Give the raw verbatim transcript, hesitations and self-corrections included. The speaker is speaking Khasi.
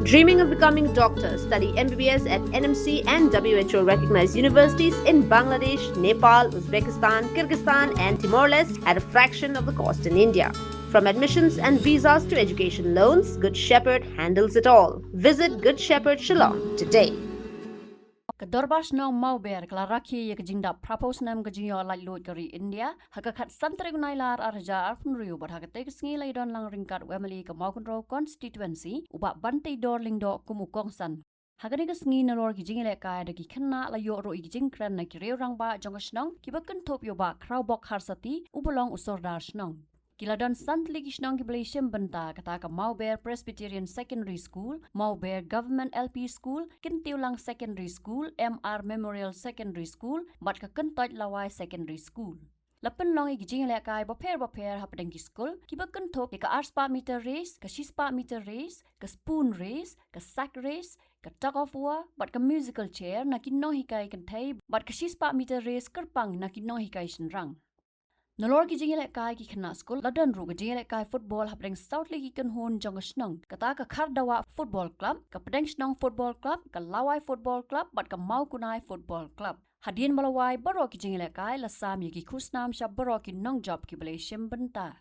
Dreaming of becoming a doctor? Study M B B S at N M C and W H O recognized universities in Bangladesh, Nepal, Uzbekistan, Kyrgyzstan, and Timor Leste at a fraction of the cost in India. From admissions and visas to education loans, Good Shepherd handles it all. Visit Good Shepherd Shillong today. Ka Dorbar Shnong Mawber ka la rakhe ïa ka jingdap phra phew snem ka jingïoh laitluid ka ri India ha ka khatsan tarik u Nailar ar hajar arphew hynriew, bad ha katei ka sngi la ïadon lang ryngkat u M L A ka Mawkynrew constituency, u Bah Banteidor Lyngdoh, kum u kongsan. Ha kane ka sngi, nalor ki jingïalehkai da ki khynnah, la ïoh ruh ïa ki jingkren na ki riew rangbah jong ka shnong kiba kynthup ïa u Bah Khrawbok Kharsati, uba long u sordar shnong. Ki la don san tylli ki shnong kiba la ïashim bynta, kata ka Mawber Presbyterian Secondary School, Mawber Government L P School, Kyntiewlang Secondary School, M R Memorial Secondary School, bad ka Kyntoit Lawai Secondary School. La pynlong ïa ki jingïalehkai bapher bapher hapdeng ki skul, kiba kynthup ïa ka arspah meter race, ka shispah meter race, ka spoon race, ka sack race, ka tug of war, bad ka musical chair na ki nonghikai kynthei, bad ka shispah meter race kyrpang na ki nonghikai shynrang. Nalor ki jingïalehkai ki khynnah skul, la don ruh ka jingïalehkai football hapdeng saw tylli ki kynhun jong ka shnong, kata ka Khardawah Football Club, ka Pdeng Shnong Football Club, ka Lawai Football Club, bad ka Mawkunai Football Club. Hadien ba la wai baroh ki jingïalehkai, la sam ïa ki khusnam sha baroh ki nongjop kiba la ïashim bynta.